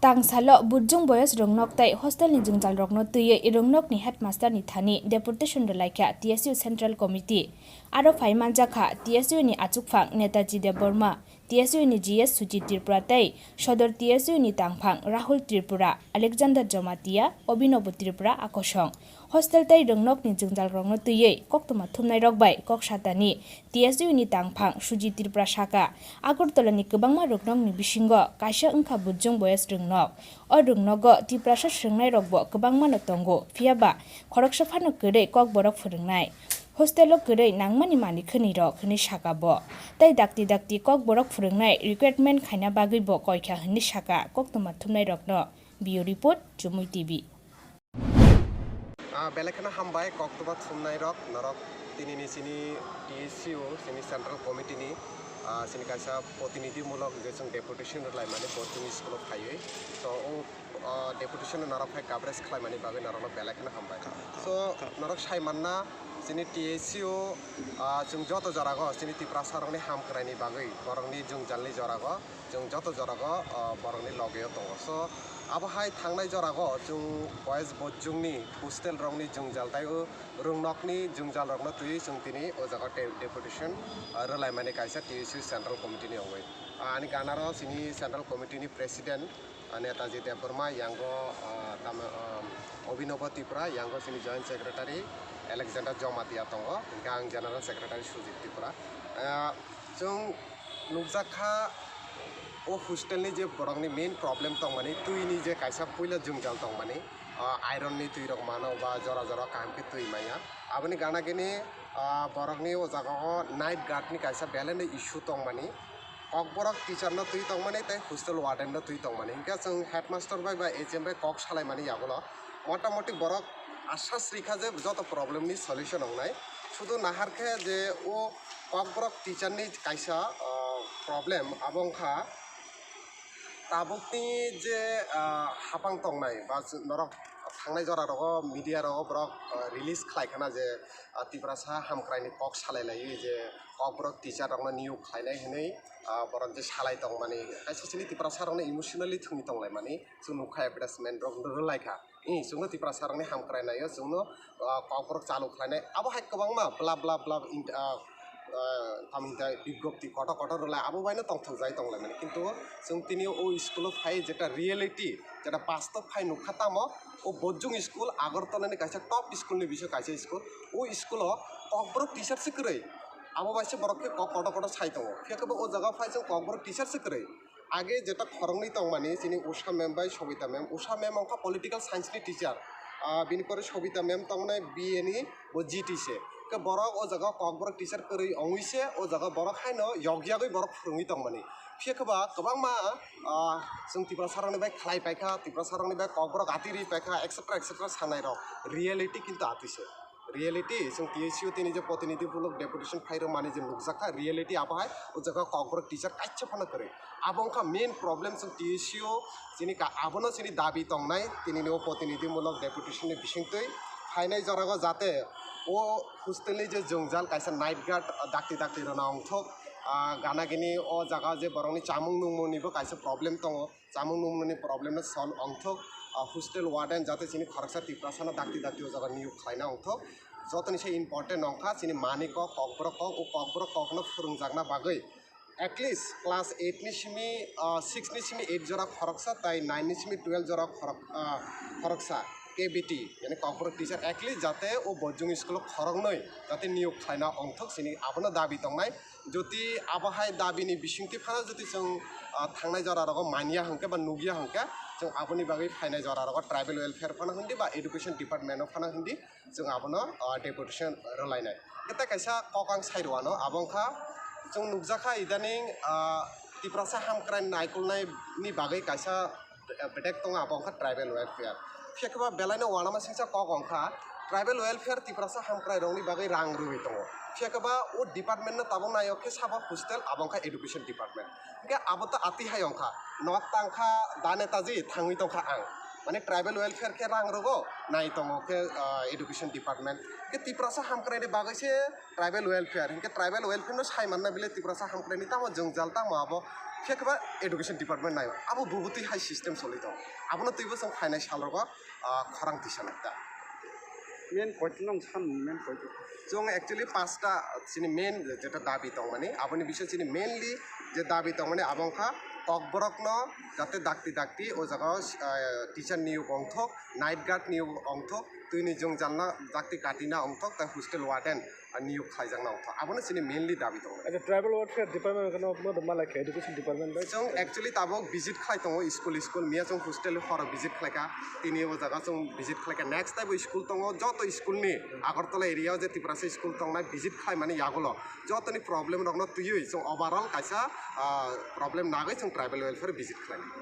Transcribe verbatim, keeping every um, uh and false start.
Tangsalo Bujung Boys Rwngnok tei hostelni jwngjalrokno twiwi Rwngnokni headmasterni thani deputation rwlaikha T S U Central Committee. Aro phai manjakha T S U ni achukphang Netaji Debbarma, T S U ni G S Sujit Tripura tei Sodor T S U ni tangphang Rahul Tripura, Alexander Jamatia, Obhinav Tripura akosong. Hostel tei rwngnokni jwngjalrokno twiwi koktwma thumnairok bai kok satani T S U ni tangphang Sujit Tripura saka, Agartala ni kwbangma rwngnokni bisingo kaisa wngkha Bujung Boys Rwngnok. O rwngnogo Tiprasa swrwngnairokbo kwbangmano tongo, phiyaba khoroksa phano kwrwi kokborok phwrwngnai. Hostel o kwrwi nangmani manwi khwnwi rok hwnwi saka bo. Tei dakti dakti kokborok phwrwngnai recruitment khaina bagwi bo koikha hwnwi saka koktwma thumnairokno. Bureau Report, Chumui T V. Ah, belai kheno hambai koktwma thumnairok norok tinini chini T S U chini Central Committee ni, ah, chini kaisa protinidhimulok je chwng deputation rwlaimani bo chwngni school o phaiwi. So, o, ah, deputation no norok phai coverage khlaimani bagwi norokno belai kheno hambai. So, norok sai manna chini T S U, ah, chwng joto jorago chini Tiprasa rokni hamkraini bagwi borokni jwngjalni jorago chwng joto jorago, ah, borokni logeo tongo. So, abo hai thangnai jorago chwng boys bojongni hostel rokni jwngjal tei o rwngnokni jwngjal rokno twiwi chwng tini o jaga te-, deputation, ah, rwlaimani kaisa T S U Central Committee ni wngwi. Ah, ani ganaro chini Central Committee ni President, ah, Netaji Debbarma, yango, ah, tamo, ah, Obhinav Tripura, yango chini Joint Secretary Alexander Jamatia tongo, hwnkhe ang General Secretary Sujit Tripura. Ah, chwng nukjakha o hostel ni je borokni main problem tongmani, twi ni je kaisa puila jwngjal tongmani, ah, iron ni twi rok mano ba jora jora kaham khe twi manya. Aboni gana gini, ah, borokni o jaga o night guard ni kaisa belai no issue tongmani. Kokborok teacher no twi tongmani tei hostel warden no twi tongmani. Hinkhe chwng headmaster bai ba H M bai kok salaimani yagulo motamoti borok asas rikha je joto problem ni solution wngnai. Sudu nahar khe je o kokborok teacher ni kaisa, ah, problem abo wngkha tabukni je, ah, hapang tongnai ba norok thangnai jora rogo media rogo borok, ah, release khlai khana je, ah, Tiprasa hamkraini kok salai laiwi je kokborok teacher rokno niyok khlainai hwnwi, ah, borok je salai tongmani, kaisa chini Tiprasa rokno emotionally thwngwi tonglaimani chwng nukha, advertisement rok rwlaikha. Ih, chwngno Tiprasa rokni hamkrai naio, chwngno, ah, kokborok chalu khlainai, abo hai kwbangma bla bla bla in-, ah, ah, tamo hintai bigjopti kotor kotor rwlai, abo baino tongthok jai tonglaimani. Kintu chwng tini o school o phai jeta reality, jeta bastob phai nukha tamo, o Bojong school Agartala ni kaisa top school ni bising kaisa school. O school o kokborok teacher se kwrwi, abo bai se borok khe kok kotor kotor sai tongo. Phiya khe bo o jaga phai chwng kokborok teacher se kwrwi. Age jeta khoroknwi tongmani, chini Usha ma'am bai Sobita ma'am. Usha ma'am wngkha political science ni teacher. Ah, bini pore Sobita ma'am tongnai B A ni, bo G T se. Khe borok o jaga kokborok teacher kwrwi wngwi se, o jaga borok haino yog yagwi borok phwrwngwi tongmani. Phiya khe ba kwbangma, ah, chwng Tiprasa rokni bai khlai paikha, Tiprasa rokni bai kokborok atwi rwi paikha, et cetera et cetera sanai rok. Reality kintu atwi se. Reality, chwng T S U tini je protinidhi mulok deputation phai rwmani je nukjakha, reality abo hai o jaga kokborok teacher kaisa phano kwrwi. Abo wngkha main problem, chwng T S U chini ka-, abono chini dabi tongnai, tini o protinidhi mulok deputation ni bisingtwi phainai jorago jate o hostel ni je jwngjal kaisa night guard dakti dakti rwna wngthok, ah, gana gini o jaga je borokni chamung nungmung nibo kaisa problem tongo. Chamung nungmungni problem no solve wngthok, ah, hostel warden jate chini khoroksa Tiprasa no dakti dakti o jaga niyok khlaina wngthok. Jotoni se important wngkha chini mani kok, kokborok kok, o kokborok kok no phwrwngjakna bagwi at least class eight ni simi, ah, six ni simi eight jora khoroksa tai nine ni simi twelve jora khorok-, ah, khoroksa K B T, yani kokborok teacher at least jate o Bojong school o khoroknwi jate niyok khlaina wngthok chini abono dabi tongnai. Jodi abo hai dabi ni bisingtwi phano jodi chwng, ah, thangnai jora rogo manya hwnkhe ba nukya hwnkhe, chwng aboni bagwi phainai jora rogo tribal welfare phano hindi ba education department o phano hindi, chwng abono, ah, deputation rwlainai. Tei kaisa kok ang sai rwano, abo wngkha chwng nukjakha idaning, ah, Tiprasa hamkrai naikolnai ni bagwi kaisa bedek tongo, abo wngkha tribal welfare. Phiya khe ba belai no uanama singcha kok wngkha, tribal welfare Tiprasa hamkrai rokni bagwi rang rwwi tongo. Phiya khe ba o department no tabuk naio khe sabo hostel, abo wngkha education department. Hinkhe abo to atwi hai wngkha, nok tangkha da Netaji, thangwi tongkha ang. Mane tribal welfare khe rang rwgo, nai tongo khe, ah, education department. Khe Tiprasa hamkrai ni bagwi se tribal welfare, hinkhe tribal welfare no sai manna bile Tiprasa hamkrai ni tamo jwngjal tamo abo Khe khe ba education department nai, abo bubutwi hai system choli tongo. Abono twibo chwng phainai salrogo, ah, khorang tisa nai ta. Main point nung san, main point. Chwng actually pasta chini main jeta dabi tongmani, aboni bising chini mainly je dabi tongmani abo wngkha kokborokno jate dakti dakti o jaga o, ah, teacher niyok ongthok, night guard niyok ongthok, twini jwngjalna dakti katina ongthok, tei hostel warden, ah, niyok khlaijakna ongthok. Abono chini mainly dabi tongo. Acha, tribal welfare department khe no, no malai khe education department bai. Chwng actually tabuk visit khlai tongo school school, miya chwng hostel horo visit khlaikha, tini o jaga chwng visit khlaikha. Next taibo school tongo, joto school ni Agartala area o je Tiprasa school tongnai visit khlaimani yagulo jotoni problem rokno twiwi chwng overall kaisa, ah, problem nagwi chwng tribal welfare visit khlainai.